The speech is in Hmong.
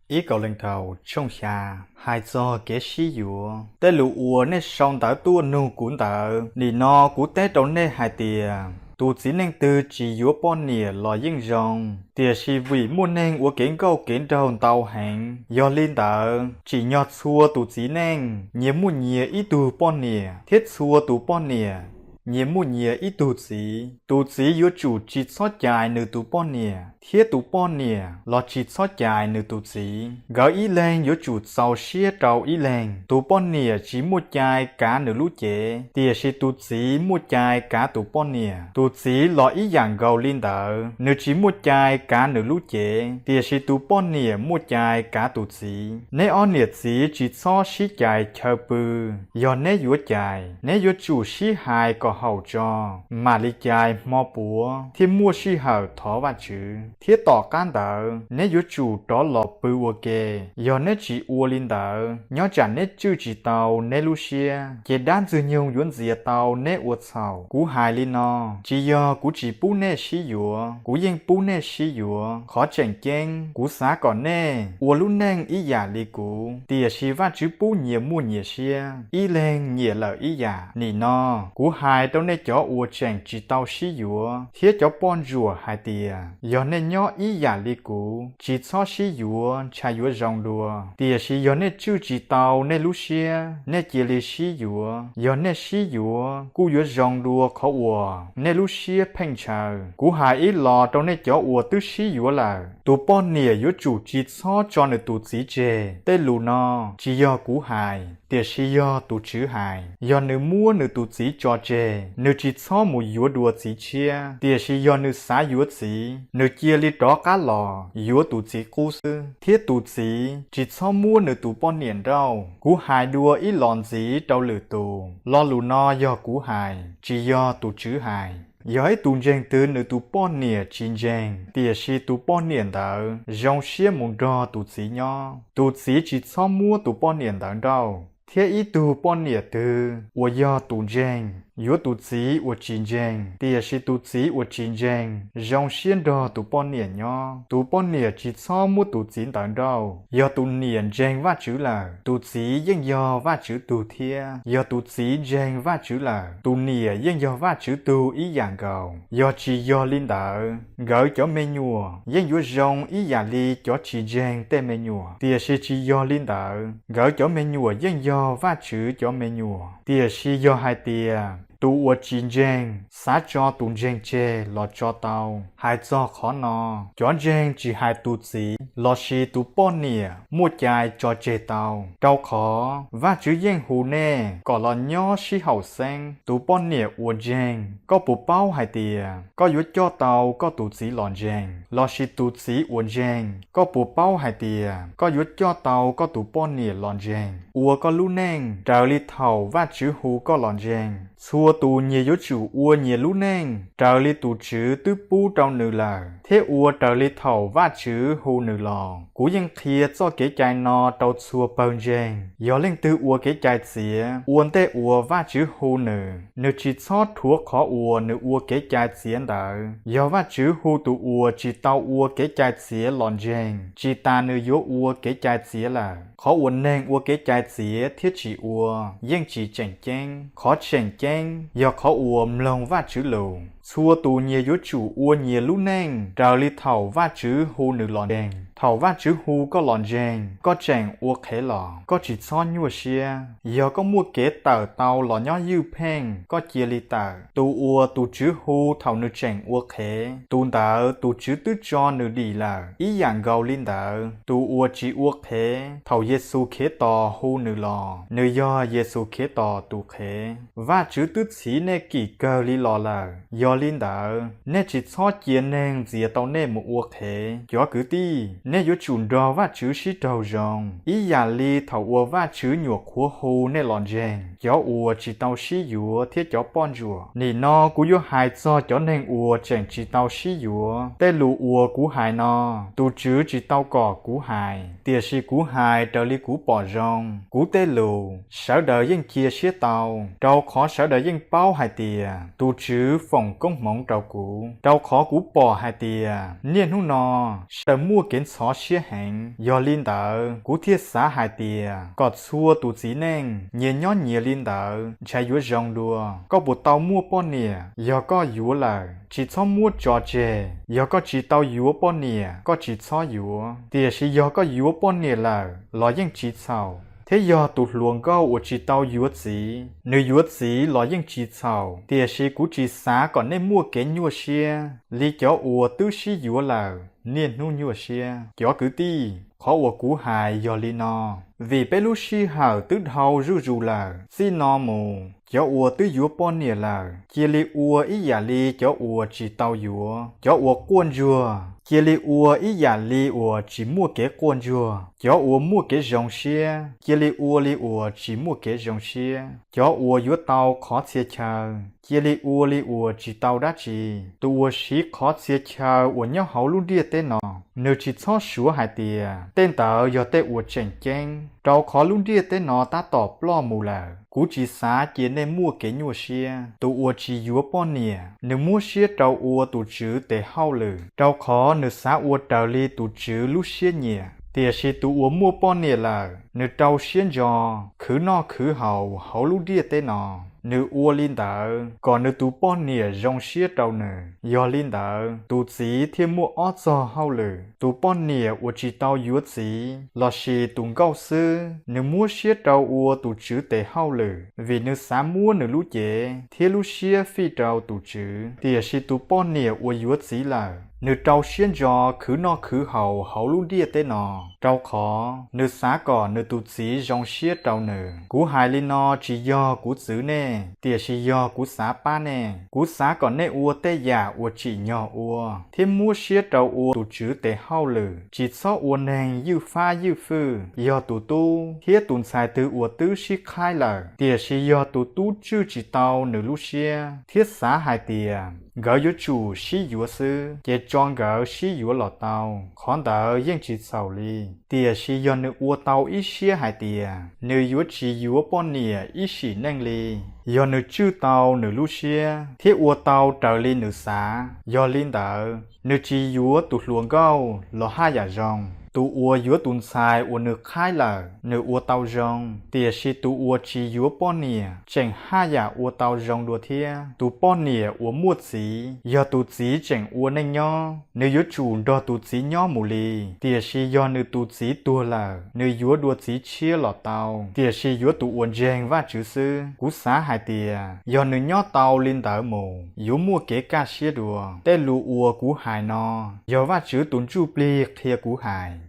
I Kauleethaus tshooj xya hais txog kev sib yuav. Tej lus uas nej sau ntawv tuaj nug kuv ntawd, nim no kuv teb rau nej hais tias, tus txiv neej twg tsis yuav poj niam los yeej zoo, tiam sis vim muaj neeg ua kev nkauj kev nraug ntau heev, yog li ntawd tsim nyog txhua tus txiv neej nyias muaj nyias ib tug poj niam, thiab txhua tus poj niam nyias muaj nyias ib tug txiv. Tus txiv yuav tsum tsis txhob cais nws tus poj niam, thiab tus poj niam los tsis txhob cais nws tus txiv. Nkawd ib leeg yuav tsum txaus siab rau ib leeg. Tus poj niam tsis muaj cai kav nws lub cev, tiam sis tus txiv muaj cai kav tus poj niam. Tus txiv los ib yam nkaus li ntawd, nws tsis muaj cai kav nws lub cev, tiam sis tus poj niam muaj cai kav tus txiv. Neb ob niam txiv tsis txhob sib cais chaw pw. Yog neb yuav cais, neb yuav tsum sib hais kom haum tso, mam li cais hmo puav thiaj muaj sij hawm thov Vajtswv. Thiab tom qab ntawd neb yuav tsum rov los pw ua ke. Yog neb tsis ua li ntawd, nyob tsam neb tswj tsis tau neb lub siab, ces dab Ntxwg nyoog yuav ntxias tau neb ua txhaum. Kuv hais li no, tsis yog kuv tsis pub nej sib yuav, kuv yeej pub nej sib yuav. Qhov tseem ceeb, kuv xav kom nej ua lub neej ib yam li kuv. Tiam sis Vajtswv pub nyias muaj nyias siab, ib leeg nyiam lawm ib yam. Nim no kuv hais rau nej cov uas tseem tsis tau sib yuav thiab cov poj ntsuam hais tias, yog nej nyob ib yam li kuv, tsis txhob sib yuav ntshai yuav zoo dua. Tiam sis yog nej tswj tsis tau nej lub siab, nej cia li sib yuav. Yog nej sib yuav kuj yuav zoo dua qhov uas nej lub siab pheej ntshaw. Kuv hais ib los rau nej cov uas twb sib yuav lawm, tus poj niam yuav tsum tsis txhob tso nws tus txiv tseg. Tej lus no tsis yog kuv hais, tiam sis yog tus Tswv hais. Yog nws muab nws tus txiv tso tseg, nws tsis txhob mus yuav dua txiv tshiab. Tiam sis yog nws xav yuav txiv, nws cia li rov qab los yuav tus txiv qub xwb, thiab tus txiv tsis txhob muab nws tus poj niam nrauj. Kuv hais dua ib los ntxiv rau lwm tus, lo lus no yog kuv hais, tsis yog tus Tswv hais. Yog ib tus ntseeg twg nws tus poj niam tsis ntseeg, tiam sis tus poj niam ntawd zoo siab mus nrog tus txiv nyob, tus txiv tsis txhob muab tus poj niam ntawd nrauj. Thiab ib tug poj niam twg uas yog tus ntseeg yuav tus txiv uas tsis ntseeg, tiam sis tus txiv uas tsis ntseeg zoo siab nrog tus poj niam nyob, tus poj niam tsis txhob muab tus txiv ntawd nrauj. Yog tus niam ntseeg Vajtswv lawm, tus txiv yeej yog Vajtswv tug thiab. Yog tus txiv ntseeg Vajtswv lawm, tus niam yeej yog Vajtswv tug ib yam nkaus. Yog tsis yog li ntawd, nkawd cov me nyuam yeej yuav zoo ib yam li cov tsis ntseeg tej me nyuam. Tiam sis tsis yog li ntawd, nkawd cov me nyuam yeej yog Vajtswv cov me nyuam. Tiam sis yog hais tias tus uas tsis ntseeg xav tso tus ntseeg tseg los tso tau. Hais txog qhov no, cov ntseeg tsis hais tus txiv lossis tus poj niam muaj cai tso tseg tau, rau qhov Vajtswv yeej hu nej kom los nyob sib haum xeeb. Tus poj niam uas ntseeg, koj puas paub hais tias koj yuav coj tau koj tus txiv los ntseeg? Lossis tus txiv uas ntseeg, koj puas paub hais tias koj yuav coj tau koj tus poj niam los ntseeg ua koj lub neej raws li thaum Vajtswv hu koj los ntseeg? Txhua tus nyias yuav tsum ua nyias lub neej raws li tus Tswv twb pub rau nws lawm, thiab ua raws li thaum Vajtswv hu nws los. Kuv yeej qhia txoj kev cai no rau txhua pawg ntseeg: yog leej twg ua kev cai txiav ua ntej uas Vajtswv hu nws, nws tsis txhob rhuav qhov uas nws ua kev cai txiav ntawd. Yog Vajtswv hu tus uas tsis tau ua kev cai txiav los ntseeg, tsis tas nws yuav ua kev cai txiav lawm. Qhov uas neeg ua kev cai txiav thiab tsis ua yeej tsis tseem ceeb. Qhov tseem ceeb yog qhov uas mloog Vajtswv lus. Txhua tus nyias yuav tsum ua nyias lub neej raws li thaum Vajtswv hu nws los ntseeg. Thaum Vajtswv hu koj los ntseeg, koj tseem ua qhev los koj tsis txhob nyuaj siab. Yog koj muaj kev tawm tau los nyob ywj pheej, koj cia li tawm. Tus uas tus Tswv hu thaum nws tseem ua qhev, tus ntawd tus Tswv twb tso nws dim lawm. Ib yam nkaus li ntawd, tus uas tsis ua qhev, thaum Yexus Khetos hu nws los, nws yog Yexus Khetos tus qhev. Vajtswv twb txhiv nej kim kawg li los lawm. Yog li ntawd, nej tsis txhob cia neeg ntxias tau nej mus ua qhev. Cov kwv tij, nej yuav tsum nrog Vajtswv sib raug zoo, ib yam li thaum uas Vajtswv nyuam qhuav hu nej los ntseeg, cov uas tsis tau sib yuav thiab cov poj ntsuam. Nim no kuv yuav hais txog cov neeg uas tseem tsis tau sib yuav. Tej lus uas kuv hais no, tus Tswv tsis tau kom kuv hais, tiam sis kuv hais raws li kuv pom zoo. Kuv tej lus, sawv daws yeej cia siab tau, rau qhov sawv daws yeej paub hais tias tus Tswv foom koob hmoov rau kuv, rau qhov kuv pom hais tias niaj hnub no sawv daws muaj kev ntxhov siab heev. Yog li ntawd, kuv thiaj xav hais tias kom txhua tus txiv neej nyias nyob nyias li ntawd ntshai yuav zoo dua. Koj puas tau muaj poj niam? Yog koj yuav lawm, tsis txhob muab tso tseg. Yog koj tsis tau yuav poj niam, koj tsis txhob yuav. Tiam sis yog koj yuav poj niam lawm los yeej tsis txhaum. Thiab yog tus hluas nkauj uas tsis tau yuav txiv, nws yuav txiv los yeej tsis txhaum. Tiam sis kuv tsis xav kom nej muaj kev nyuaj siab li cov uas twb sib yuav lawm niaj hnub nyuaj siab. Cov kwv tij, qhov uas kuv hais yog li no, vim peb lub sij hawm twb dhau zuj zus lawm. Txij no mus, cov uas twb yuav poj niam lawm, cia li ua ib yam li cov uas tsis tau yuav. Cov uas quaj ntsuag, cia li ua ib yam li uas tsis muaj kev quaj ntsuag. Cov uas muaj kev zoo siab, cia li ua li uas tsis muaj kev zoo siab. Cov uas yuav tau qhov txhia chaw, cia li ua li uas tsis tau dab tsi. Tus uas siv qhov txhia chaw uas nyob hauv lub ntiaj teb no, nws tsis txhob suav hais tias tej ntawd yog tej uas tseem ceeb, rau qhov lub ntiaj teb no tab tom ploj mus lawm. Kuv tsis xav cia nej muaj kev nyuaj siab. Tus uas tsis yuav poj niam, nws muab siab rau ua tus tswv tes hauj lwm, rau qhov nws xav ua raws li tus tswv lub siab nyiam. Tiam sis tus uas muaj poj niam lawm, nws rau siab ntso khwv noj khwv haus hauv lub ntiaj teb no. Nws ua li ntawd kom nws tus poj niam zoo siab rau nws. Yog li ntawd, tus txiv thiaj muaj ob txog hauj lwm. Tus poj niam uas tsis tau yuav txiv lossis tus nkauj xwb, nws muab siab rau ua tus tswv tes hauj lwm, vim nws xav muab nws lub cev thiab lub siab fij rau tus tswv. Tiam sis tus poj niam uas yuav txiv lawm, nws rau siab ntso khwv noj khwv haus hauv lub ntiaj teb no, rau qhov nws xav kom nws tus txiv zoo siab rau nws. Kuv hais li no tsis yog kuv txwv nej, tiam sis yog kuv xav pab nej. Kuv xav kom nej ua tej yam uas tsim nyog ua, thiab muab siab rau ua tus tswv tes hauj lwm. Tsis txhob ua neeg ywj fab ywj fwj. Yog tus tub thiab tus ntxhais twg uas twb sib qhaib lawm, tiam sis yog tus tub tswj tsis tau nws lub siab thiab xav hais tias nkawd yuav tsum sib yuav xwb, ces tso nkawd sib yuav los tau. Qhov ntawd yeej tsis txhaum li. Tiam sis yog nws ua tau ib siab hais tias nws yuav tsis yuav poj niam ib sim neej li, yog nws tswj tau nws lub siab thiab ua tau raws li nws xav, yog li ntawd, nws tsis yuav tus hluas nkauj los haj yam zoo. Tus uas yuav tus ntxhais uas nws qhaib lawm, nws ua tau zoo, tiam sis tus uas tsis yuav poj niam tseem haj yam ua tau zoo dua thiab. Tus poj niam uas muaj txiv, yog tus txiv tseem ua neej nyob, nws yuav tsum nrog tus txiv nyob mus li, tiam sis yog nws tus txiv tuag lawm, nws yuav dua txiv tshiab los tau, tiam sis yuav tus uas ntseeg Vajtswv xwb. Kuv xav hais tias yog nws nyob tau li ntawd mus, yuav muaj kev kaj siab dua. Tej lus uas kuv hais no, yog Vajtswv tus Ntsujplig qhia kuv hais.